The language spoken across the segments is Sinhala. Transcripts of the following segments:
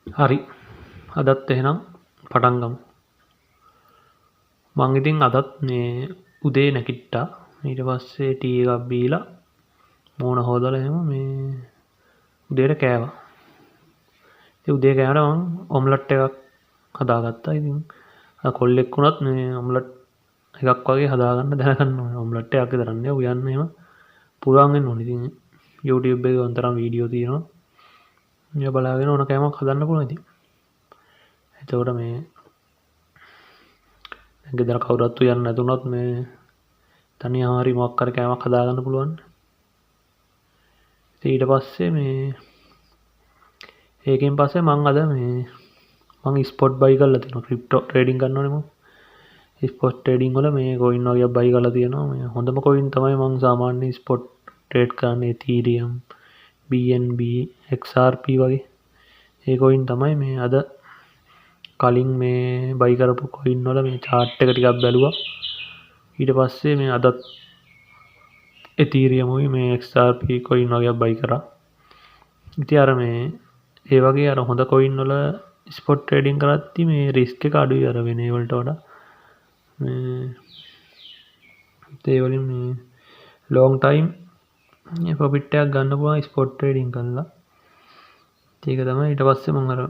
හරි, අදත් එහෙනම් පටන් ගමු. මං ඉතින් අදත් මේ උදේ නැගිට්ටා. ඊට පස්සේ ටී එකක් බීලා මූණ හොදලා එහෙම මේ උදේට කෑවා. ඉතින් උදේ කෑවට මං ඔම්ලට් එකක් හදාගත්තා. ඉතින් අර කොල්ලෙක් වුණත් මේ ඔම්ලට් එකක් වගේ හදාගන්න දැනගන්න ඕනේ. ඔම්ලට් එකක් විතරක් නෙවෙයි, උයන්න එහෙම පුළුවන් වෙන්න ඕනේ. ඉතින් YouTube එකේ ඕන තරම් වීඩියෝ තියෙනවා. ඒවා බලාගෙන ඕන කෑමක් හදන්න පුළුවන් ඉතින්. එතකොට මේ දැන් ගෙදර කවුරුත් උයන්න නැතුණත් මේ තනියම හරි මොකක් හරි කෑමක් හදාගන්න පුළුවන්. ඉතින් ඊට පස්සේ මේ ඒකෙන් පස්සේ මං අද මේ මං ස්පොට් බයි කරලා තියෙනවා. ක්‍රිප්ටෝ ට්‍රේඩින් කරනවනේ මං. ස්පොට් ට්‍රේඩින් වල මේ කොයින් වගේක් බයි කරලා තියෙනවා. මේ හොඳම කොයින් තමයි මං සාමාන්‍ය ස්පොට් ට්‍රේඩ් කරන්නේ. Ethereum, BNB, XRP වගේ ඒ කොයින් තමයි. මේ අද කලින් මේ බයි කරපු කොයින් වල මේ චාට් එක ටිකක් බැලුවා. ඊට පස්සේ මේ අදත් Ethereum උයි මේ XRP කොයින් වගේක් බයි කරා. ඉතින් අර මේ ඒ වගේ අර හොඳ කොයින් වල ස්පොට් ට්‍රේඩින් කරද්දි මේ රිස්ක් එක අඩුයි අර වෙන ඒ වලට වඩා. මේ ඒ වලින් මේ ලොං ටයිම් ප්‍රොෆිට් එකක් ගන්න පුළුවන් ස්පොට් ට්‍රේඩින් කරලා. ඒක තමයි. ඊට පස්සේ මං අර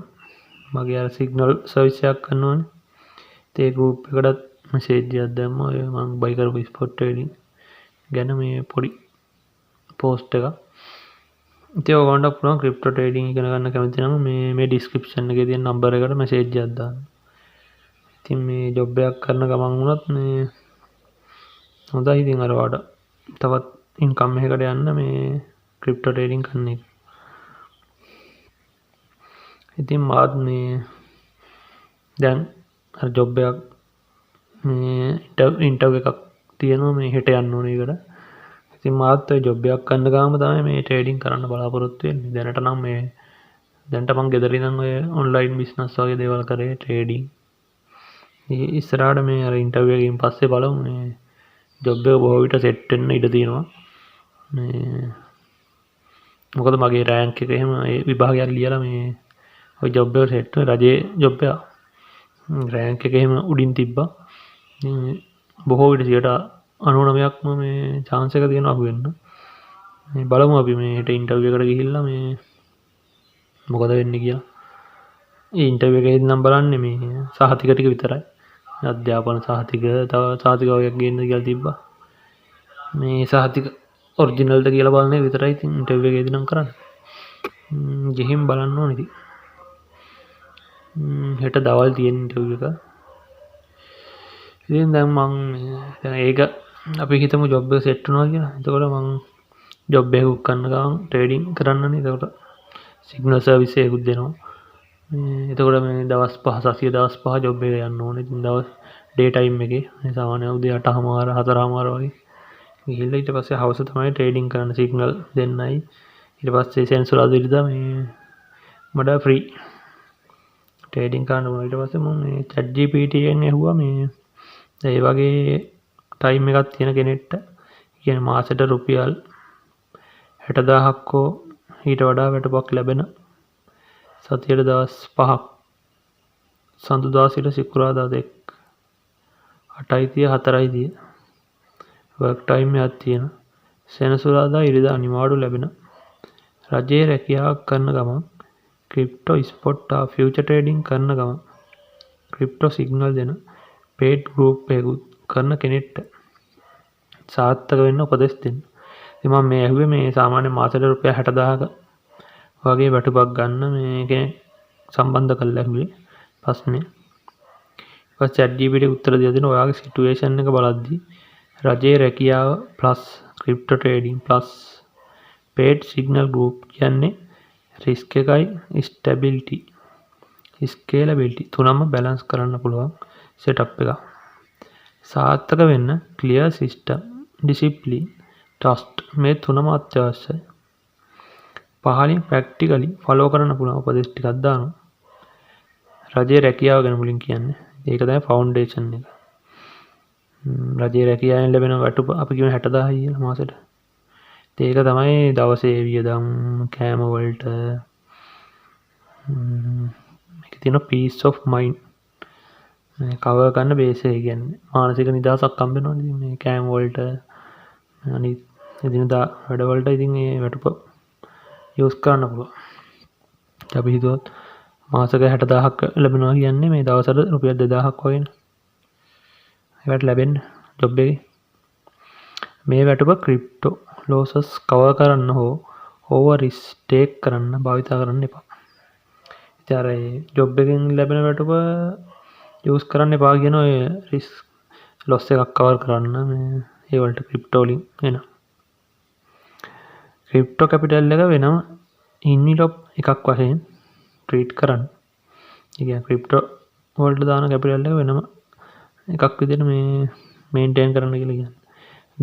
මගේ අර සිග්නල් සර්විස් එකක් කරනවනේ. ඉතින් ඒ ගෲප් එකටත් මැසේජ් එකක් දැම්මා. ඔය මං බයි කරපු ස්පොට් ට්‍රේඩින් ගැන මේ පොඩි පෝස්ට් එකක්. ඉතින් ඔයගොල්ලන්ට පුළුවන් ක්‍රිප්ටෝ ට්‍රේඩින් ඉගෙන ගන්න කැමති නම් මේ මේ ඩිස්ක්‍රිප්ෂන් එකේ තියෙන නම්බර් එකට මැසේජ් එකක් දාන්න. ඉතින් මේ ජොබ් එකක් කරන ගමන් වුණත් මේ හොඳයි. ඉතින් අර ඔයාලට තවත් ඉන්කම් එකකට යන්න මේ ක්‍රිප්ටෝ ට්‍රේඩින් කරන එක. ඉතින් මාත් මේ දැන් අර ජොබ් එකක් මේ ඉන්ටර්වයුව එකක් තියෙනවා, මේ හෙට යන්න ඕනේ ඒකට. ඉතින් මාත් ඔය ජොබ් එකක් කරන ගාම තමයි මේ ට්‍රේඩින් කරන්න බලාපොරොත්තු වෙන්නේ. දැනට නම් මේ දැනට මං ගෙදර ඉඳන් ඔය ඔන්ලයින් බිස්නස් වගේ දේවල් කරේ, ට්‍රේඩින්. ඉස්සරහට මේ අර ඉන්ටර්විව් එකකින් පස්සේ බලමු. මේ ජොබ් එක බොහෝ විට සෙට් වෙන්න ඉඩ තියෙනවා. මේ මොකද මගේ රෑන්ක් එක එහෙම ඒ විභාගයක් ලියලා මේ ඔය ජොබ් එක සෙට් වෙන රජයේ ජොබ් එක රෑන්ක් එක එහෙම උඩින් තිබ්බා. බොහෝ විට 99%ක්ම මේ චාන්ස් එක තියෙනවා අහු වෙන්න. මේ බලමු අපි මේ හෙට ඉන්ටර්විව් එකට ගිහිල්ලා මේ මොකද වෙන්නේ කියලා. ඒ ඉන්ටර්විව් එකේදී නම් බලන්නේ මේ සහතික ටික විතරයි. අධ්‍යාපන සහතික, තව සහතික වගේක් ගේන්න කියලා තිබ්බා. මේ සහතික ඔරිජිනල්ද කියලා බලන එක විතරයි ඉතින් ඉන්ටර්විව් එකේදී නම් කරන්නේ. ගිහින් බලන්න ඕනේ ඉතින්. හෙට දවල් තියෙන ඉන්ටර්විව් එක. ඉතින් දැන් මං දැන් ඒක අපි හිතමු ජොබ් එක සෙට් වුණා කියලා. එතකොට මං ජොබ් එකක් කරන ගමන් ට්‍රේඩින් කරන්නනේ. එතකොට සිග්නල් සර්විස් එකකුත් දෙනවා. මේ එතකොට මේ දවස් 5, සතිය දවස් 5 ජොබ් එක යන්න ඕනේ. ඉතින් දවස් ඩේ ටයිම් එකේ මේ සාමාන්‍ය උදේ 8:30 4:30 වගේ ගිහිල්ලා ඊට පස්සේ හවස තමයි ට්‍රේඩින් කරන්න සිග්නල් දෙන්නයි. ඊට පස්සේ සෙනසුරාදා ඉරිදා මේ මට ෆ්‍රී ට්‍රේඩින් කරන්න පුළුවන්. ඊට පස්සේ මම මේ chat GPT එකෙන් ඇහුවා මේ ඒ වගේ ටයිම් එකක් තියෙන කෙනෙක්ට, කියන්නේ මාසෙට රුපියල් 60,000ක් හෝ ඊට වඩා වැටුපක් ලැබෙන, සතියට දවස් 5ක්, සඳුදා සිට සිකුරාදා දෙක් 8:30 4:30 වර්ක් ටයිම් එකක් තියෙන, සෙනසුරාදා ඉරිදා අනිවාර්ය ලැබෙන, රජයේ රැකියාවක් කරන ගමන් ක්‍රිප්ටෝ ස්පොට් හා ෆියුචර් ට්‍රේඩින් කරන ගමන් ක්‍රිප්ටෝ සිග්නල් දෙන පේඩ් ගෲප් එකකුත් කරන කෙනෙක්ට සාර්ථක වෙන්න උපදෙස් දෙන්න. ඉතින් මම මේ ඇහුවේ මේ සාමාන්‍ය මාසෙට රුපියල් 60,000ක වගේ වැටුපක් ගන්න මේ කෙනෙක් සම්බන්ධ කරලා ඇහුවේ ප්‍රශ්නේ. ඊට පස්සේ chat GPT උත්තර දීලා දෙනවා, ඔයාගේ සිටුේෂන් එක බලද්දි රජයේ රැකියාව plus crypto trading plus paid signal group කියන්නේ රිස්ක් එකයි ස්ටැබිලිටි ස්කේලබිලිටි තුනම බැලන්ස් කරන්න පුළුවන් සෙටප් එකක්. සාර්ථක වෙන්න ක්ලියර් සිස්ටම්, ඩිසිප්ලින්, ට්‍රස්ට් මේ තුනම අත්‍යවශ්‍යයි. පහලින් ප්‍රැක්ටිකලි ෆලෝ කරන්න පුළුවන් උපදෙස් ටිකක් දානවා. රජයේ රැකියාව ගැන මුලින් කියන්නේ. ඒක තමයි ෆවුන්ඩේෂන් එක. රජයේ රැකියාවෙන් ලැබෙන වැටුප අපි කියමු 60,000යි කියලා මාසෙට. ඒක තමයි දවසේ වියදම්, කෑම වලට, තියෙන පීස් ඔෆ් මයින්ඩ් මේ කවර් කරන්න බේස් එක. කියන්නේ මානසික නිදහසක් හම්බ වෙනවනේ. ඉතින් මේ කෑම වලට, අනිත් එදිනදා වැඩ වලට ඉතින් ඒ වැටුප යූස් කරන්න පුළුවන්. අපි හිතුවොත් මාසෙක 60,000ක් ලැබෙනවා කියන්නේ මේ දවසට රුපියල් 2000ක් වගේනේ. ඒවට ලැබෙන්න ජොබ් එකේ. මේ වැටුප ක්‍රිප්ටෝ ලොසස් කවර් කරන්න හෝ ඕවර් රිස්ක් ටේක් කරන්න භාවිතා කරන්න එපා. ඉතින් අර ඒ ජොබ් එකෙන් ලැබෙන වැටුප යූස් කරන්න එපා කියන ඔය රිස්ක් ලොස් එකක් කවර් කරන්න මේ ඒ වලට ක්‍රිප්ටෝ වලින් එන. ක්‍රිප්ටෝ කැපිටල් එක වෙනම ඉන්විලොප් එකක් වශයෙන් ට්‍රීට් කරන්න. ඒ කියන්නේ ක්‍රිප්ටෝ වලට දාන කැපිටල් එක වෙනම එකක් විදිහට මේ මේන්ටේන් කරන්න කියලා කියන්නේ.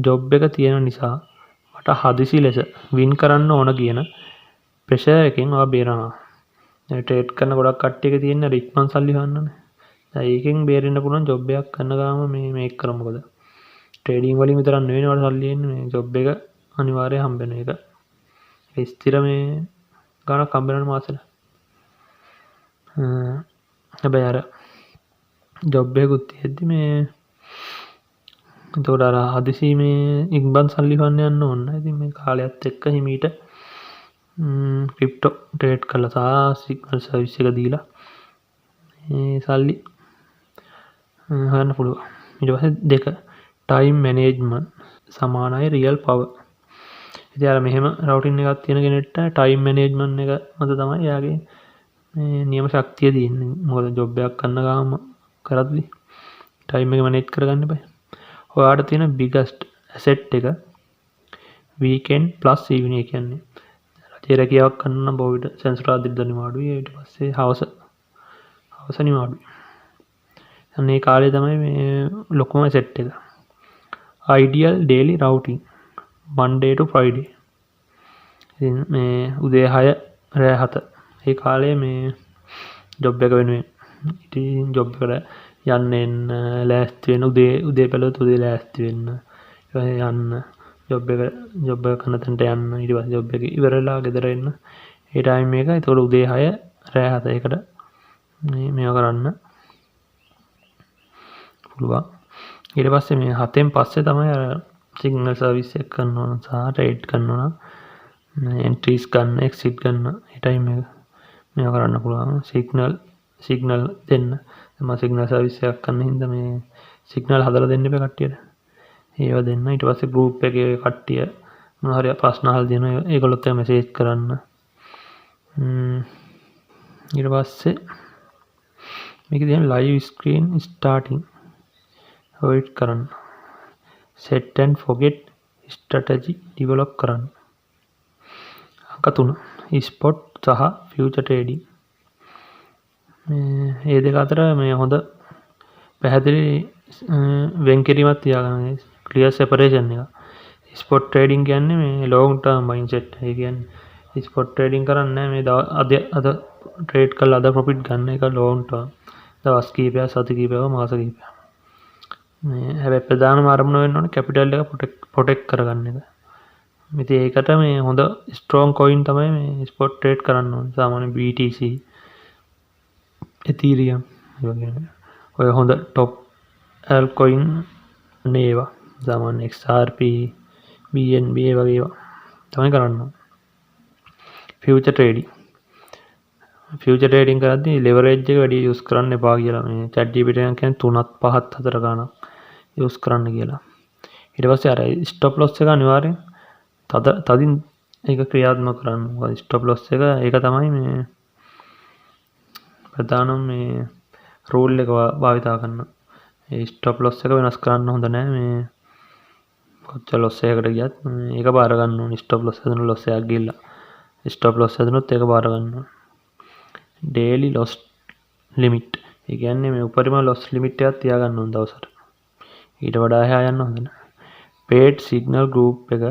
ජොබ් එක තියෙන නිසා මට හදිසි ලෙස වින් කරන්න ඕන කියන ප්‍රෙෂර් එකෙන් ඔයා බේරනවා. දැන් ට්‍රේඩ් කරන ගොඩක් කට්ටියක තියෙන අර ඉක්මන් සල්ලි හොයන්නනේ. දැන් ඒකෙන් බේරෙන්න පුළුවන් ජොබ් එකක් කරන ගාම මේ මේක කරමු. මොකද ට්‍රේඩින් වලින් විතරක් නෙවෙයි ඔයාලට සල්ලි එන්නේ, මේ ජොබ් එක අනිවාර්යයෙන් හම්බ වෙන එක. ඒ ස්ථිර මේ ගාණක් හම්බ වෙනවනේ මාසෙට. හැබැයි අර ජොබ් එකකුත් තියෙද්දි මේ එතකොට අර හදිසි මේ ඉක්මන් සල්ලි හොයන්න යන්න ඕන නෑ. ඉතින් මේ කාලයත් එක්ක හිමීට ක්‍රිප්ටෝ ට්‍රේඩ් කරලා සහ සිග්නල් සර්විස් එක දීලා මේ සල්ලි හොයන්න පුළුවන්. ඊට පස්සේ දෙක, ටයිම් මැනේජ්මන්ට් සමානයි රියල් පවර්. ඉතින් අර මෙහෙම රවුටින් එකක් තියෙන කෙනෙක්ට ටයිම් මැනේජ්මන්ට් එක මත තමයි එයාගේ මේ නියම ශක්තිය තියෙන්නේ. මොකද ජොබ් එකක් කරන ගාම කරද්දි ටයිම් එක මැනේජ් කරගන්න එපා. ඔයාට තියෙන බිගස්ට් ඇසෙට් එක වීකෙන්ඩ් ප්ලස් ඊවිනිං. ඒ කියන්නේ රජේ රැකියාවක් කරන නම් බොහෝ විට සෙනසුරාදා ඉරිදා නිවාඩුයි. ඊට පස්සේ හවස හවස නිවාඩුයි. අන්න ඒ කාලේ තමයි මේ ලොකුම ඇසෙට් එක. Ideal daily routine Monday to Friday. ඉතින් මේ උදේ 6 රෑ 7 ඒ කාලේ මේ ජොබ් එක වෙනුවෙන් ඉතින් ජොබ් එකට යන්න එන්න ලෑස්ති වෙන්න, උදේ උදේ බැලුවොත් උදේ ලෑස්ති වෙන්න, ඊට පස්සේ යන්න ජොබ් එක කරන තැනට යන්න, ඊට පස්සේ ජොබ් එක ඉවර වෙලා ගෙදර එන්න ඒ ටයිම් එක. එතකොට උදේ 6 රෑ 7 ඒකට මේ මේවා කරන්න පුළුවන්. ඊට පස්සේ මේ 7න් පස්සේ තමයි අර සිග්නල් සර්විස් එක කරන්න ඕන සහ ට්‍රේඩ් කරන්න ඕන, එන්ට්‍රීස් ගන්න, එක්සිට් ගන්න ඒ ටයිම් එක මේවා කරන්න පුළුවන්. සිග්නල් සිග්නල් දෙන්න. මම සිග්නල් සර්විස් එකක් කරන හින්දා මේ සිග්නල් හදලා දෙන්න එපා කට්ටියට. ඒවා දෙන්න. ඊට පස්සේ ගෲප් එකේ කට්ටිය මොනවා හරි ප්‍රශ්න අහලා තියෙනවා, ඒගොල්ලොත් එක්ක මැසේජ් කරන්න. ඊට පස්සේ මේකේ තියෙන ලයිව් ස්ක්‍රීන් ස්ටාර්ටින් අවොයිඩ් කරන්න. Set and forget strategy develop කරන්න. අංක 3, ස්පොට් සහ ෆියුචර් ට්‍රේඩින් මේ ඒ දෙක අතර මේ හොඳ පැහැදිලි වෙන් කිරීමක් තියාගන්න, ක්ලියර් සෙපරේෂන් එක. ස්පොට් ට්‍රේඩින් කියන්නේ මේ ලොං ටර්ම් මයින්ඩ්සෙට්. ඒ කියන්නේ ස්පොට් ට්‍රේඩින් කරන්නේ මේ අද අද ට්‍රේඩ් කරලා අද ප්‍රොෆිට් ගන්න එක ලොං ටර්ම්. දවස් කීපයක්, සති කීපයක්, මාස කීපයක්. මේ හැබැයි ප්‍රධානම අරමුණ වෙන්න ඕනේ කැපිටල් එක ප්‍රොටෙක්ට් කරගන්න එක. ඉතින් ඒකට මේ හොඳ ස්ට්‍රෝං කොයින් තමයි මේ ස්පොට් ට්‍රේඩ් කරන්න ඕනේ. සාමාන්‍ය BTC, Ethereum ඒ වගේ ඔය හොඳ ටොප් ඇල්ට් කොයින් අන්න ඒවා. සාමාන්‍ය XRP, BNB ඒ වගේ ඒවා තමයි කරන්න ඕනේ. Future trading. ෆියුචර් ට්‍රේඩින් කරද්දී ලෙවරේජ් එක වැඩි යූස් කරන්න එපා කියලා මේ chat GPT එකෙන් කියන්නේ 3ත් 5ත් 4 ගාණක් යූස් කරන්න කියලා. ඊට පස්සේ අර ස්ටොප් ලොස් එක අනිවාර්යෙන් තද තදින් ඒක ක්‍රියාත්මක කරන්න. මොකද ස්ටොප් ලොස් එක ඒක තමයි මේ ප්‍රධානම මේ රූල් එක භාවිතා කරන්න. ඒ ස්ටොප් ලොස් එක වෙනස් කරන්න හොඳ නෑ. මේ කොච්චර ලොස් එකකට ගියත් ඒක බාර ගන්න ඕනේ. ස්ටොප් ලොස් හැදුණු ලොස් එකක් ගිහිල්ලා ස්ටොප් ලොස් හැදුනොත් ඒක බාර ගන්න ඕනේ. Daily Los limit. ඒ කියන්නේ මේ උපරිම ලොස් ලිමිට් එකක් තියාගන්න ඕන දවසට. ඊට වඩා එහා යන්න හොඳ නෑ. පේඩ් සිග්නල් ගෲප් එක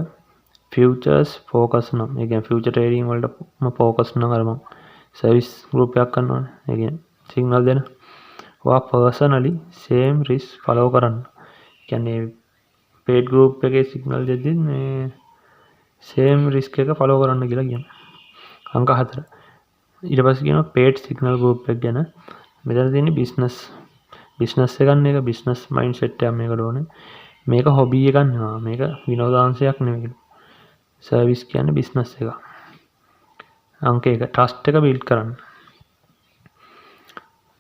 ෆියුචර්ස් ෆෝකස් නම්, ඒ කියන්නේ ෆියුචර් ට්‍රේඩින් වලටම ෆෝකස් නම්, අර මං සර්විස් ගෲප් එකක් කරනවනේ. ඒ කියන්නේ සිග්නල් දෙන. ඔයා පර්සනලි සේම් රිස්ක් ෆලෝ කරන්න. ඒ කියන්නේ පේඩ් ගෲප් එකේ සිග්නල් දෙද්දි මේ සේම් රිස්ක් එක ෆලෝ කරන්න කියලා කියනවා. අංක 4. ඊට පස්සේ කියනවා පේඩ් සිග්නල් ගෲප් එක ගැන. මෙතන තියෙන්නේ බිස්නස් බිස්නස් එකක් නේ. ඒක බිස්නස් මයින්ඩ් සෙට් එකක් මේකට ඕනේ. මේක හොබි එකක් නෙවෙයි, මේක විනෝදාංශයක් නෙවෙයි. සර්විස් කියන්නේ බිස්නස් එකක්. අංක 1, ට්‍රස්ට් එක බිල්ඩ් කරන්න.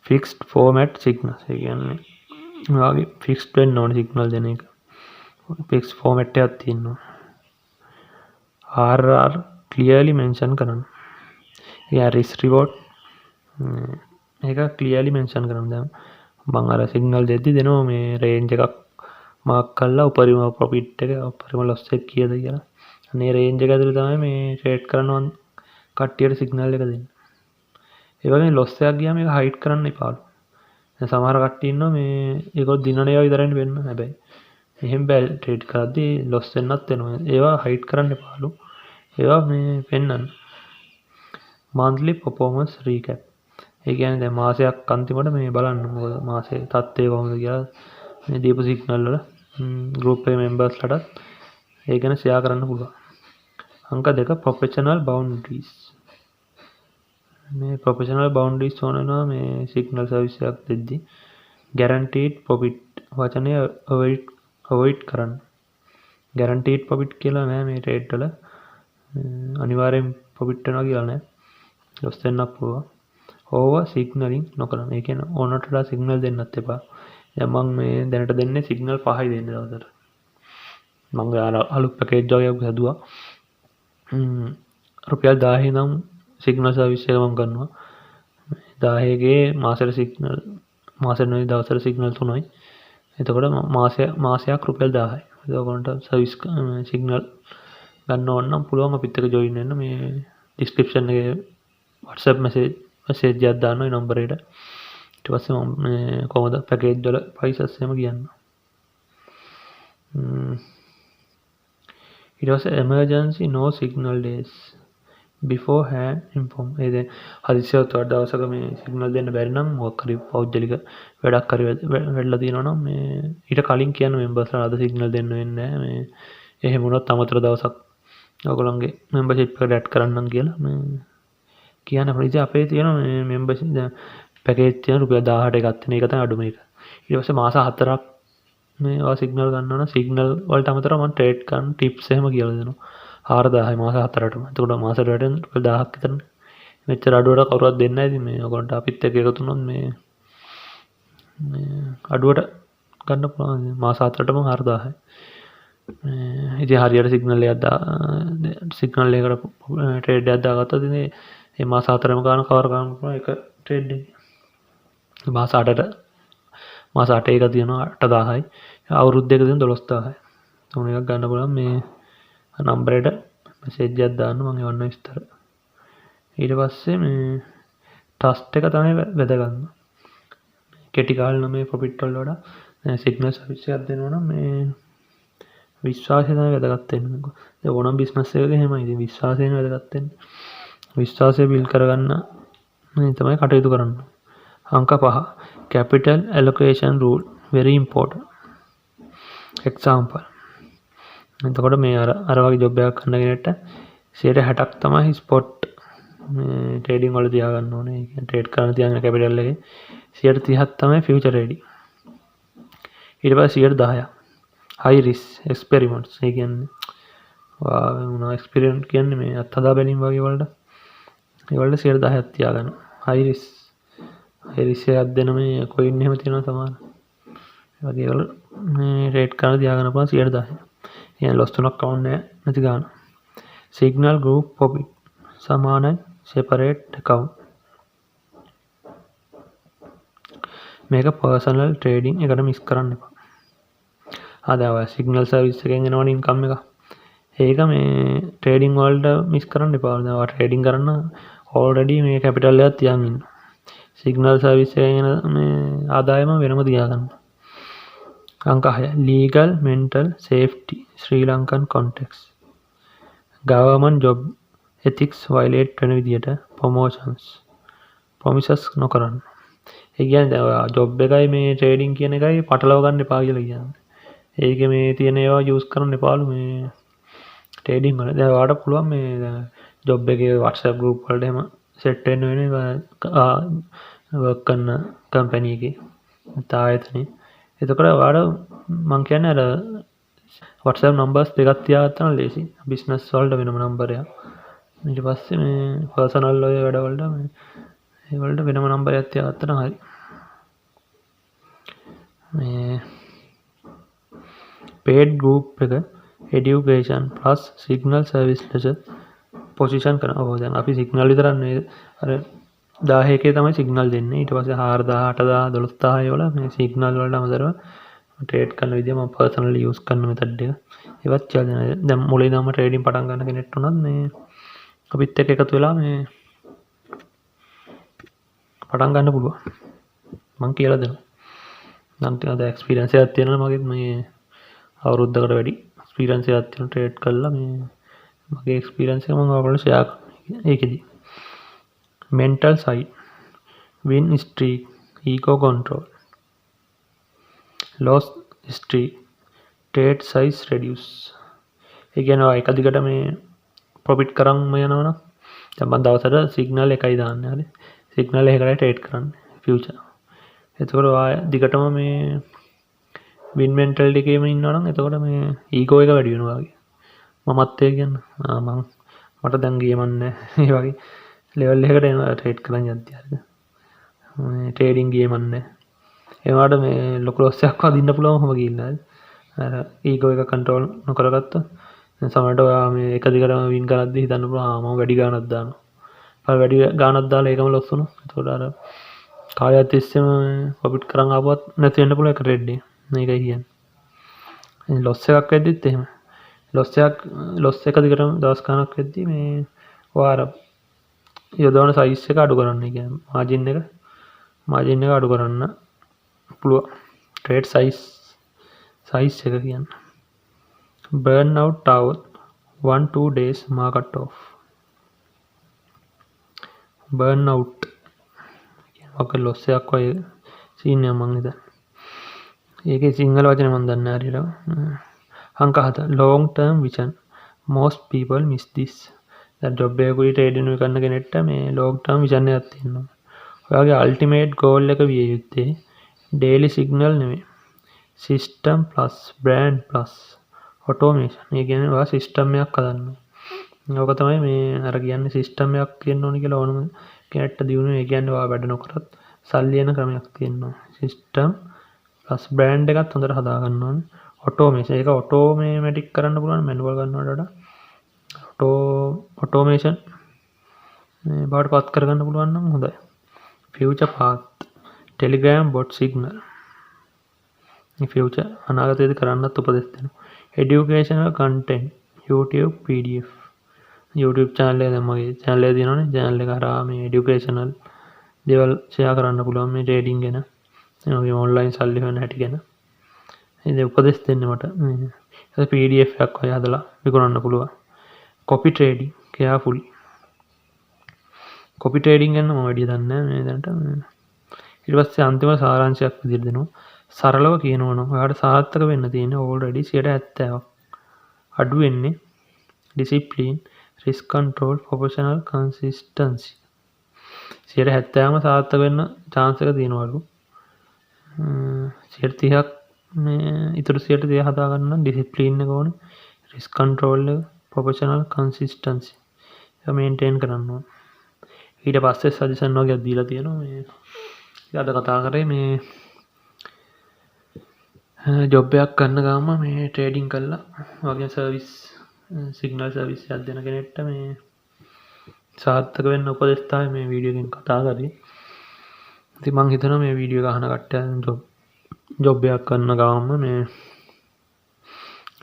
ෆික්ස්ඩ් ෆෝමැට් සිග්නල්ස්, ඒ කියන්නේ ඔයාගේ ෆික්ස්ඩ් වෙන්න ඕනේ සිග්නල් දෙන එක. ෆික්ස් ෆෝමැට් එකක් තියෙනවා. RR clearly mention කරන්න. ඒ කියන්නේ රිස්ක් රිවෝඩ් ඒක ක්ලියර්ලි මෙන්ෂන් කරන්න. දැන් මං අර සිග්නල් දෙද්දි දෙනවා මේ රේන්ජ් එකක් මාක් කරලා උපරිම ප්‍රොෆිට් එක, උපරිම ලොස් එක කීයද කියලා. අන්න ඒ රේන්ජ් එක ඇතුලේ තමයි මේ ට්‍රේඩ් කරන්න මං කට්ටියට සිග්නල් එක දෙන්නේ. ඒ වගේම ලොස් එකක් ගියාම ඒක හයිඩ් කරන්න එපාලු. දැන් සමහර කට්ටිය ඉන්නවා මේ ඒගොල්ලෝ දිනන ඒවා විතරයිනේ පෙන්නන්නේ. හැබැයි එහෙම බෑ, ට්‍රේඩ් කරද්දී ලොස් වෙන්නත් වෙනවා. ඒවා හයිඩ් කරන්න එපාලු. ඒවා මේ පෙන්නන්න. මන්ත්ලි පර්ෆෝමන්ස් රීකැප්. ඒ කියන්නේ දැන් මාසයක් අන්තිමට මේ බලන්න මොකද මාසේ තත්ත්වය කොහොමද කියලා මේ දීපු සිග්නල් වල ගෲප් එකේ මෙම්බර්ස්ලටත් ඒ ගැන ෂෙයා කරන්න පුළුවන්. අංක 2, ප්‍රොෆෙෂනල් බවුන්ඩරිස්. මේ ප්‍රොෆෙෂනල් බවුන්ඩරිස් ඕන වෙනවා මේ සිග්නල් සර්විස් එකක් දෙද්දි. ගැරන්ටීඩ් ප්‍රොෆිට් වචනය අවොයිඩ් කරන්න. ගැරන්ටීඩ් ප්‍රොෆිට් කියලා නෑ මේ ට්‍රේඩ් වල. අනිවාර්යෙන් ප්‍රොෆිට් වෙනවා කියලා නෑ. ලොස් වෙන්නත් පුළුවන්. ඕවර් සිග්නලින් නොකරන්න. ඒ කියන්නේ ඕනට වඩා සිග්නල් දෙන්නත් එපා. දැන් මං මේ දැනට දෙන්නේ සිග්නල් 5යි දෙන්නේ දවසට. මං අර අලුත් පැකේජ් වගේක් හැදුවා. රුපියල් 1000 ඉඳන් සිග්නල් සර්විස් එක මං කරනවා. 1000 මාසෙට සිග්නල්, මාසෙට නෙවෙයි දවසට සිග්නල් 3යි. එතකොට මාසයක් රුපියල් 1000යි. ඉතින් ඔයගොල්ලන්ට සර්විස් සිග්නල් ගන්න ඕන නම් පුළුවන් අපිත් එක්ක ජොයින් වෙන්න. මේ ඩිස්ක්‍රිප්ෂන් එකේ WhatsApp message message එකක් දාන්න ඔය නම්බරේට. ඊට පස්සේ මම මේ කොහොමද පැකේජ් වල ප්‍රයිසස් එහෙම කියන්නම්. ඊට පස්සේ emergency no signal days beforehand inform. ඒ දැන් හදිසියවත් ඔයාලට දවසක මේ සිග්නල් දෙන්න බැරි නම්, මොකක් හරි පෞද්ගලික වැඩක් හරි වැඩලා තියෙනවා නම්, මේ ඊට කලින් කියන්න මෙම්බර්ස්ලා අද සිග්නල් දෙන්න වෙන්නේ නැහැ, මේ එහෙම වුණොත් අමතර දවසක් ඔයගොල්ලන්ගේ මෙම්බර්ෂිප් එකට ඇඩ් කරන්නම් කියලා මේ කියන්න පුළුවන්. ඉතින් අපේ තියෙන මේ මෙම්බර්ෂිප් දැන් පැකේජ් තියෙන රුපියල් 1000ට එකක් තියෙන, ඒක තමයි අඩුම එක. ඊට පස්සේ මාස 4ක් මේ ඔයා සිග්නල් ගන්නවා නම් සිග්නල් වලට අමතරව මම ට්‍රේඩ් කරන ටිප්ස් එහෙම කියලා දෙනවා. 4000යි මාස 4ටම. එතකොට මාසෙට වැටෙන රුපියල් 1000ක් විතරනේ. මෙච්චර අඩුවට කවුරුවත් දෙන්නේ නැහැ. ඉතින් මේ ඔයගොල්ලන්ට අපිත් එක්ක එකතු වුණොත් මේ මේ අඩුවට ගන්න පුළුවන් මාස 4ටම 4000යි. මේ ඉතින් හරියට සිග්නල් එකක් දා සිග්නල් එකකට ට්‍රේඩ් එකක් දාගත්තොත් ඉතින් මේ මාස 4ම ගාන කවර් කරන්න පුළුවන් එක ට්‍රේඩ් එකේ. මාස 8ට මාස 8 එක තියෙනවා 8000යි. අවුරුද්ද එක තියෙන 12,000යි. ඕන එකක් ගන්න පුළුවන්. මේ නම්බරේට මැසේජ් එකක් දාන්න, මම එවන්න විස්තර. ඊට පස්සේ මේ ට්‍රස්ට් එක තමයි වැදගත්ම. කෙටි කාලේ මේ ප්‍රොෆිට් වලට වඩා සිග්නල් සර්විස් එකක් දෙනවා නම් මේ විශ්වාසය තමයි වැදගත් වෙන්නේ. දැන් ඕනම බිස්නස් එකක එහෙමයි. ඉතින් විශ්වාසයනේ වැදගත් වෙන්නේ. විශ්වාසය බිල්ඩ් කරගන්න මේ තමයි කටයුතු කරන්න. අංක 5, capital allocation rule, very important. Example, එතකොට මේ අර අර වගේ ජොබ් එකක් කරන කෙනෙක්ට 60ක් තමයි ස්පොට් මේ ට්‍රේඩින් වල තියාගන්න ඕනේ. ඒ කියන්නේ ට්‍රේඩ් කරන්න තියාගෙන කැපිටල් එකේ 30ක් තමයි ෆියුචර් ට්‍රේඩින්. ඊට පස්සේ 10ක් හයි රිස්ක් එක්ස්පෙරිමන්ට්ස්. ඒ කියන්නේ ඔයා මොනවා එක්ස්පෙරිමන්ට් කියන්නේ මේ අත්හදා බැලීම් වගේ වලට, ඒ වලට 10ක් තියාගන්න. හයි රිස්ක්, හයි රිස්ක් එකක් දෙන මේ කොයින් එහෙම තියෙනවා සමහර. ඒ වගේ වල මේ ට්‍රේඩ් කරන්න තියාගන්න පුළුවන් 10%. ඒ කියන්නේ ලොස් තුනක් කවුන්ට් නෑ නැති ගාන. සිග්නල් ගෲප් ප්‍රොෆිට් සමානයි සෙපරේට් ඇකවුන්ට්. මේක පර්සනල් ට්‍රේඩින් එකට මිස් කරන්න එපා. ආ දැන් ඔය සිග්නල් සර්විස් එකෙන් එනවනේ ඉන්කම් එක. ඒක මේ ට්‍රේඩින් වලට මිස් කරන්න එපා. දැන් ඔයා ට්‍රේඩින් කරන්න ඕල්රෙඩි මේ කැපිටල් එකක් තියන් ඉන්න. සිග්නල් සර්විස් එකෙන් එන මේ ආදායම වෙනම තියාගන්න. අංක 6, legal mental safety Sri Lankan context. Government job ethics violate වෙන විදියට ප්‍රොමෝෂන්ස් ප්‍රොමිසස් නොකරන්න. ඒ කියන්නේ දැන් ඔයා ජොබ් එකයි මේ ට්‍රේඩින් කියන එකයි පටලව ගන්න එපා කියලා කියන්නේ. ඒකේ මේ තියෙන ඒවා යූස් කරන්න එපාලු මේ ට්‍රේඩින් වල. දැන් ඔයාට පුළුවන් මේ ජොබ් එකේ WhatsApp group වලට එහෙම සෙට් වෙන්න වෙන්නේ වර්ක් කරන කම්පැනි එකේ නැත්නම් ආයතනයේ. එතකොට ඔයාලට මං කියන්නේ අර WhatsApp numbers දෙකක් තියාගත්තා නම් ලේසි. බිස්නස් වලට වෙනම නම්බර් එකක්. ඊට පස්සේ මේ පර්සනල් ඔය වැඩ වලට, මේ ඒ වලට වෙනම නම්බර් එකක් තියාගත්තා නම් හරි. මේ පේඩ් ගෲප් එක එඩියුකේෂන් ප්ලස් සිග්නල් සර්විස් ලෙස පොසිෂන් කරනවා. ඔව්, දැන් අපි සිග්නල් විතරක් නෙවෙයි, අර 1000 එකේ තමයි සිග්නල් දෙන්නේ. ඊට පස්සේ 4000, 8000, 12000 ඒ වල මේ සිග්නල් වලට අමතරව ට්‍රේඩ් කරන විදිය, මම පර්සනලි යූස් කරන මෙතඩ් එක ඒවත් කියලා දෙනවා. දැන් මුලින් ඉඳන්ම ට්‍රේඩින් පටන් ගන්න කෙනෙක්ට උනත් මේ අපිත් එක්ක එකතු වෙලා මේ පටන් ගන්න පුළුවන්. මං කියලා දෙනවා. නම් ටිකක් දැන් එක්ස්පීරියන්ස් එකක් තියෙනවා මගෙත්. මේ අවුරුද්දකට වැඩි එක්ස්පීරියන්ස් එකක් තියෙනවා ට්‍රේඩ් කරලා. මේ මගේ එක්ස්පීරියන්ස් එක මම ඔයාලට ෂෙයා කරනවා. ඒකෙදි mental side, win streak, ego control, loss streak, trade size reduce. ඒ කියන්නේ ඔයා එක දිගට මේ ප්‍රොෆිට් කරන්ම යනවනම්, දැන් මම දවසට සිග්නල් එකයි දාන්නේ, හරි, සිග්නල් එකකටයි ට්‍රේඩ් කරන්නේ ෆියුචර්. එතකොට ඔයා දිගටම මේ වින් මෙන්ටැලිටි එකේම ඉන්නවා නම්, එතකොට මේ ඊගෝ එක වැඩි වෙනවා වගේ. මමත් ඒ කියන්නේ ආ මං මට දැන් ගේමක් නෑ, ඒ වගේ ලෙවල් එකකට එනවා ට්‍රේඩ් කරන් යද්දි. හරිද? මේ ට්‍රේඩින් ගේමක් නෑ. ඒ වුණාට මේ ලොකු ලොස් එකක් වදින්න පුළුවන් ඔහොම ගිහිල්ලා. අර ඊගෝ එක කන්ට්‍රෝල් නොකරගත්තොත්, දැන් සමහරවිට ඔයා මේ එක දිගටම වින් කරද්දි හිතන්න පුළුවන්, ආ මම වැඩි ගාණක් දානවා. අර වැඩි ගාණක් දාලා ඒකම ලොස් වුණොත්, එතකොට අර කාලයක් තිස්සේම ප්‍රොෆිට් කරන් ආපුවත් නැති වෙන්න පුළුවන් එක ට්‍රේඩ් එක. මේකයි කියන්නේ. ලොස් එකක් වෙද්දිත් එහෙම. ලොස් එකක්, ලොස් එක දිගටම දවස් ගාණක් වෙද්දි මේ ඔයා අර යොදවන සයිස් එක අඩු කරන්න. ඒ කියන්නේ මාජින් එක අඩු කරන්න පුළුවන්. ට්‍රේඩ් සයිස් සයිස් එක කියන්නේ. බර්න් අවුට් ආවොත් 1 2 days market off. Burn out මොකක් ලොස් එකක් වගේ සීන් එකක් මං හිතන්නේ. ඒකේ සිංහල වචනේ මං දන්නේ නැහැ හරියට. අංක 7, long term vision. Most people miss this. දැන් ජොබ් එකකුයි ට්‍රේඩින් කරන කෙනෙක්ට මේ long term vision එකක් තියෙනවා. ඔයාගේ අල්ටිමේට් ගෝල් එක විය යුත්තේ ඩේලි සිග්නල් නෙමෙයි. System plus brand plus automation. ඒ කියන්නේ ඔයා සිස්ටම් එකක් හදන්න. ඕක තමයි මේ අර කියන්නේ සිස්ටම් එකක් තියෙන්න ඕනි කියලා ඕනම කෙනෙක්ට දියුණුව. ඒ කියන්නේ ඔයා වැඩ නොකරත් සල්ලි එන ක්‍රමයක් තියෙනවා. සිස්ටම් ප්ලස් බ්‍රෑන්ඩ් එකත් හොඳට හදා ගන්න ඕනේ. ඔටෝමේෂන්, ඒක ඔටෝමැටික් කරන්න පුළුවන් මැනුවල් කරනවට වඩා ඔටෝමේෂන් මේ බවට පත් කරගන්න පුළුවන් නම් හොඳයි. Future path, Telegram bot signal. මේ ෆියුචර් අනාගතයේදී කරන්නත් උපදෙස් දෙනවා. Educational content, YouTube, PDF, YouTube channel එක. දැන් මගේ channel එක තියෙනවනේ, channel එක හරහා මේ එඩියුකේෂනල් දේවල් ෂෙයා කරන්න පුළුවන් මේ ට්‍රේඩින් ගැන, ඒ වගේම ඔන්ලයින් සල්ලි හොයන හැටි ගැන. ඉතින් උපදෙස් දෙන්නේ මට. මේ PDF එකක් වගේ හදලා විකුණන්න පුළුවන්. Copy trading carefully. Copy trading ගැන මම වැඩිය දන්නේ නැහැ මේ දැනට. ඊට පස්සේ අන්තිම සාරාංශයක් විදිහට දෙනවා. සරලව කියනවා නම් ඔයාලට සාර්ථක වෙන්න තියෙන්නේ ඕල්රෙඩි 70ක් අඩු වෙන්නේ discipline, risk control, professional consistency. 70ම සාර්ථක වෙන්න චාන්ස් එක තියෙනවලු. 30ක් මේ ඉතුරු 30 හදාගන්න නම් ඩිසිප්ලින් එක ඕනේ, රිස්ක් කන්ට්‍රෝල් එක, ප්‍රොෆෙෂනල් කන්සිස්ටන්සි ඒක මේන්ටේන් කරන්න ඕනේ. ඊට පස්සේ සජෙෂන් වගේක් දීලා තියෙනවා. මේ අද කතා කරේ මේ ජොබ් එකක් කරන ගමන් මේ ට්‍රේඩින් කරලා වගේ සර්විස්, සිග්නල් සර්විස් එකක් දෙන කෙනෙක්ට මේ සාර්ථක වෙන්න උපදෙස් තමයි මේ වීඩියෝ එකෙන් කතා කරේ. ඉතින් මං හිතනවා මේ වීඩියෝ එක අහන කට්ටිය ජොබ් එකක් කරන ගමන්ම මේ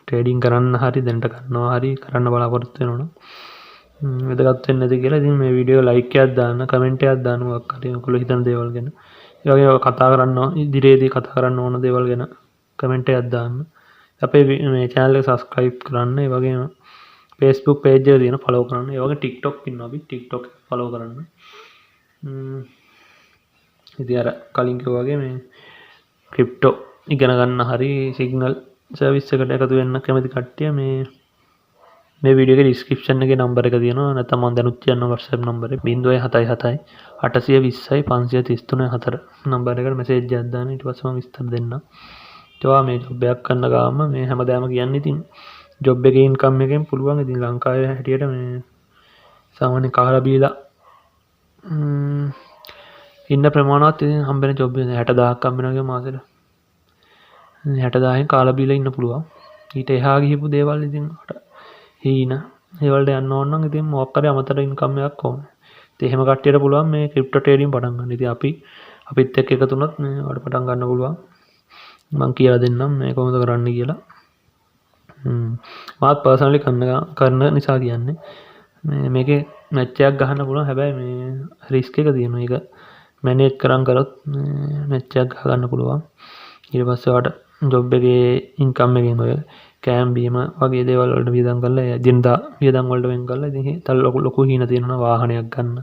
ට්‍රේඩින් කරන්න හරි, දැනට කරනවා හරි, කරන්න බලාපොරොත්තු වෙනවා නම් වැදගත් වෙන්න ඇති කියලා. ඉතින් මේ වීඩියෝ එක ලයික් එකක් දාන්න, කමෙන්ට් එකක් දාන්න මොකක් හරි ඔයගොල්ලෝ හිතන දේවල් ගැන. ඒ වගේම කතා කරන්න, ඉදිරියේදී කතා කරන්න ඕන දේවල් ගැන කමෙන්ට් එකක් දාන්න. අපේ මේ චැනල් එක සබ්ස්ක්‍රයිබ් කරන්න. ඒ වගේම Facebook page එක තියෙන ෆලෝ කරන්න. ඒ වගේ TikTok ඉන්නවා අපි, TikTok follow කරන්න. ඉතින් අර කලින් කිව්වා වගේ මේ ක්‍රිප්ටෝ ඉගෙන ගන්න හරි සිග්නල් සර්විස් එකට එකතු වෙන්න කැමති කට්ටිය මේ මේ වීඩියෝ එකේ ඩිස්ක්‍රිප්ෂන් එකේ නම්බර් එක තියෙනවා. නැත්නම් මම දැනුත් කියන්න WhatsApp number එක 077 820 533 4 නම්බර් එකට මැසේජ් එකක් දාන්න. ඊට පස්සේ මම විස්තර දෙන්නම්. ඒවා මේ ජොබ් එකක් කරන ගාම මේ හැමදාම කියන්නේ ඉතින් ජොබ් එකේ ඉන්කම් එකෙන් පුළුවන් ඉතින් ලංකාවේ හැටියට මේ සාමාන්‍ය කාලා බීලා ඉන්න ප්‍රමාණවත් ඉතින් හම්බෙන ජොබ් එක 60,000ක් හම්බ වෙනවා වගේ මාසෙට. 60,000න් කාලා බීලා ඉන්න පුළුවන්. ඊට එහා ගිහපු දේවල් ඉතින් හීන ඒ වලට යන්න ඕන නම් ඉතින් මොකක් හරි අමතර ඉන්කම් එකක් ඕනේ. ඉතින් එහෙම කට්ටියට පුළුවන් මේ ක්‍රිප්ටෝ ට්‍රේඩින් පටන් ගන්න. ඉතින් අපිත් එක්ක එකතු වුණොත් මේ ඔයාලට පටන් ගන්න පුළුවන්. මං කියලා දෙන්නම් මේ කොහොමද කරන්න කියලා. මාත් පර්සනලි කරන නිසා කියන්නේ. මේ මේකේ මැච් එකක් ගහන්න පුළුවන්. හැබැයි මේ රිස්ක් එක තියෙනවා. ඒක මැනේජ් කරන් කරොත් මේ මැච් එකක් ගහ ගන්න පුළුවන්. ඊට පස්සේ ඔයාලට ජොබ් එකේ ඉන්කම් එකෙන් ඔය කෑම බීම වගේ දේවල් වලට වියදම් කරලා එදිනදා වියදම් වලට වෙන් කරලා ඉතින් තව ලොකු ලොකු හීන තියෙනවා වාහනයක් ගන්න,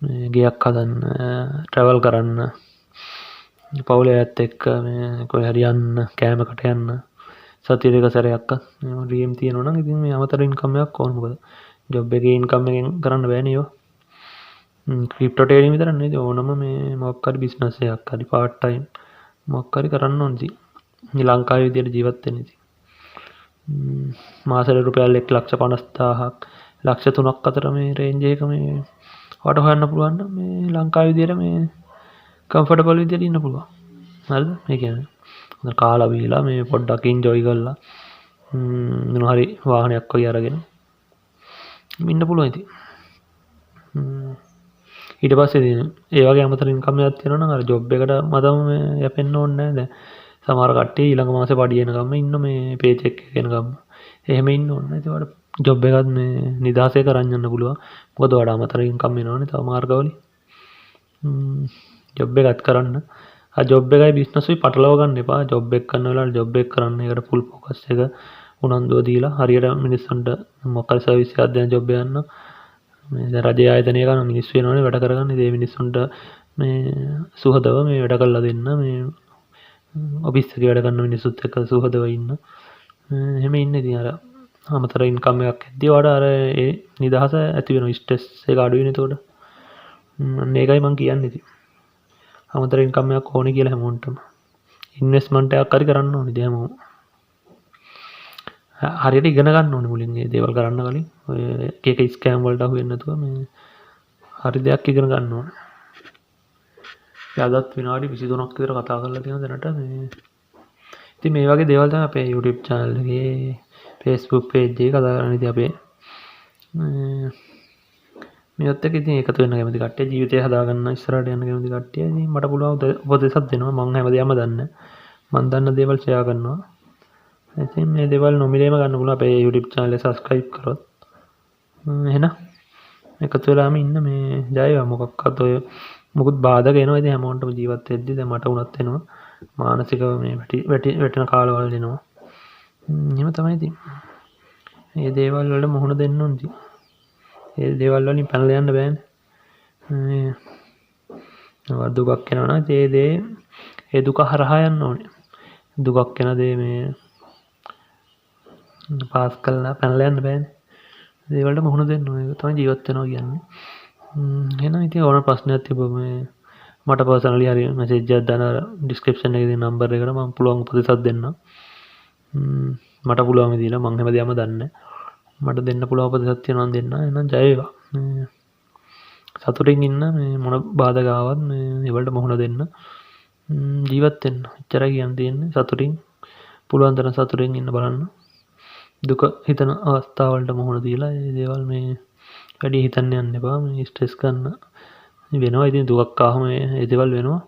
මේ ගෙයක් හදන්න, ට්‍රැවල් කරන්න, පවුලේ අයත් එක්ක මේ කොහේ හරි යන්න, කෑමකට යන්න, සතිය දෙක සැරයක්වත් මේ ඩ්‍රීම් තියෙනවා නම් ඉතින් මේ අමතර ඉන්කම් එකක් ඕන. මොකද ජොබ් එකේ ඉන්කම් එකෙන් කරන්න බෑනේ ඒවා. ක්‍රිප්ටෝ ට්‍රේඩින් විතරක් නෙවෙයි ඕනම මේ මොකක් හරි බිස්නස් එකක් හරි පාර්ට් ටයිම් මොකක් හරි කරන්න ඕන ඉතින්. මේ ලංකාවේ විදියට ජීවත් වෙන්න ඉතින්. මාසෙට රුපියල් 1,50,000ක් 3,00,000ක් අතර මේ රේන්ජ් එක මේ ඔයාලට හොයන්න පුළුවන් නම් මේ ලංකාවේ විදියට මේ කම්ෆර්ටබල් විදියට ඉන්න පුළුවන්. හරිද? මේ කියන්නේ හොඳ කාලා බීලා මේ පොඩ්ඩක් එන්ජොයි කරලා මොන හරි වාහනයක් වගේ අරගෙන ඉන්න පුළුවන් ඉතින්. ඊට පස්සේ ඉතින් ඒ වගේ අමතර ඉන්කම් එකක් තියෙනවා නම් අර ජොබ් එකට මතම මේ යැපෙන්න ඕනේ නෑ. දැන් සමහර කට්ටිය ඊළඟ මාසේ පඩි එනකම්ම ඉන්න මේ පේ චෙක් එක එනකම්ම. එහෙම ඉන්න ඕනේ නෑ. ඉතින් ඔයාලට ජොබ් එකත් මේ නිදහසේ කරන් යන්න පුළුවන්. මොකද ඔයාලට අමතර ඉන්කම් එනවනේ තව මාර්ගවලින්. ජොබ් එකත් කරන්න. ආ ජොබ් එකයි බිස්නස් උයි පටලව ගන්න එපා. ජොබ් එක කරන වෙලාවට ජොබ් එක කරන්න. ඒකට ෆුල් ෆෝකස් එක උනන්දුව දීලා හරියට මිනිස්සුන්ට මොකක් හරි සර්විස් එකක් දෙන ජොබ් එකක් නම් මේ දැන් රජයේ ආයතනයක නම් මිනිස්සු වෙනවනේ වැඩ කරගන්න. ඉතින් ඒ මිනිස්සුන්ට මේ සුහදව මේ වැඩ කරලා දෙන්න, මේ ඔෆිස් එකේ වැඩ කරන මිනිස්සුත් එක්ක සුහදව ඉන්න. එහෙම ඉන්න ඉතින් අර අමතර ඉන්කම් එකක් එද්දි ඔයාලට අර ඒ නිදහස ඇති වෙනවා. ස්ට්‍රෙස් එක අඩු වෙන එතකොට. අන්න ඒකයි මං කියන්නේ ඉතින්. අමතර ඉන්කම් එකක් ඕනේ කියලා හැමෝටම. ඉන්වෙස්ට්මන්ට් එකක් හරි කරන්න ඕනේ ඉතින් හැමෝම. හරියට ඉගෙන ගන්න ඕනේ මුලින් මේ දේවල් කරන්න කලින්. ඔය එක එක ස්කෑම් වලට අහු වෙන්නේ නැතුව මේ හරි දෙයක් ඉගෙන ගන්න ඕනේ. අදත් විනාඩි 23ක් විතර කතා කරලා තියෙනවා දැනට මේ. ඉතින් මේ වගේ දේවල් තමයි අපේ YouTube channel එකේ Facebook page එකේ කතා කරන්නේ. ඉතින් අපේ මේවත් එක්ක ඉතින් එකතු වෙන්න කැමති කට්ටිය, ජීවිතය හදාගන්න ඉස්සරහට යන්න කැමති කට්ටිය ඉතින් මට පුළුවන් උපදෙසක් දෙනවා. මං හැමදේම දන්නේ. මං දන්න දේවල් ෂෙයා කරනවා. ඉතින් මේ දේවල් නොමිලේම ගන්න පුළුවන් අපේ YouTube channel එක subscribe කරොත්. එහෙනම් එකතු වෙලාම ඉන්න මේ ජය වේවා. මොකක්වත් ඔය මොකුත් බාධක එනවා ඉතින් හැමෝටම ජීවත් වෙද්දි. දැන් මට වුණත් එනවා. මානසිකව මේ වැටෙන කාලවල එනවා. එහෙම තමයි ඉතින්. මේ දේවල් වලට මුහුණ දෙන්න ඕනේ ඉතින්. ඒ දේවල් වලින් පැනලා යන්න බෑනේ. මේ දුකක් එනවා නම් ඒ දේ ඒ දුක හරහා යන්න ඕනේ. දුකක් එන දේ මේ පාස් කරලා පැනලා යන්න බෑනේ. ඒ වලට මුහුණ දෙන්න ඕනේ. ඒක තමයි ජීවත් වෙනවා කියන්නේ. එහෙනම් ඉතින් ඕන ප්‍රශ්නයක් තිබ්බම මේ මට පර්සනලි හරි මැසේජ් එකක් දාන්න අර ඩිස්ක්‍රිප්ෂන් එකේ තියෙන නම්බර් එකට මම පුළුවන් උපදෙසක් දෙන්නම්. මට පුළුවන් විදිහට මං හැමදේම දන්නේ. මට දෙන්න පුළුවන් උපදෙසක් තියෙනවා නම් දෙන්න. එහෙනම් ජය වේවා. මේ සතුටින් ඉන්න, මේ මොන බාධක ආවත් මේ ඒවලට මුහුණ දෙන්න. ජීවත් වෙන්න. එච්චරයි කියන්න තියෙන්නේ. සතුටින් පුළුවන් තරම් සතුටින් ඉන්න බලන්න. දුක හිතන අවස්ථාවලට මුහුණ දීලා ඒ දේවල් මේ වැඩි හිතන්න යන්න එපා. මේ ස්ට්‍රෙස් ගන්න වෙනවා. ඉතින් දුකක් ආවම ඒ දේවල් වෙනවා.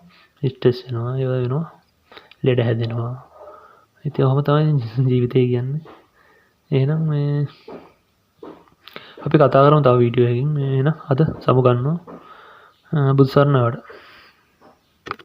ස්ට්‍රෙස් වෙනවා, ඒවා වෙනවා. ලෙඩ හැදෙනවා. ඉතින් ඔහොම තමයි ජීවිතය කියන්නේ. එහෙනම් මේ අපි කතා කරමු තව වීඩියෝ එකකින්. මේ එහෙනම් අද සමු ගන්නවා. බුදු සරණ වලට.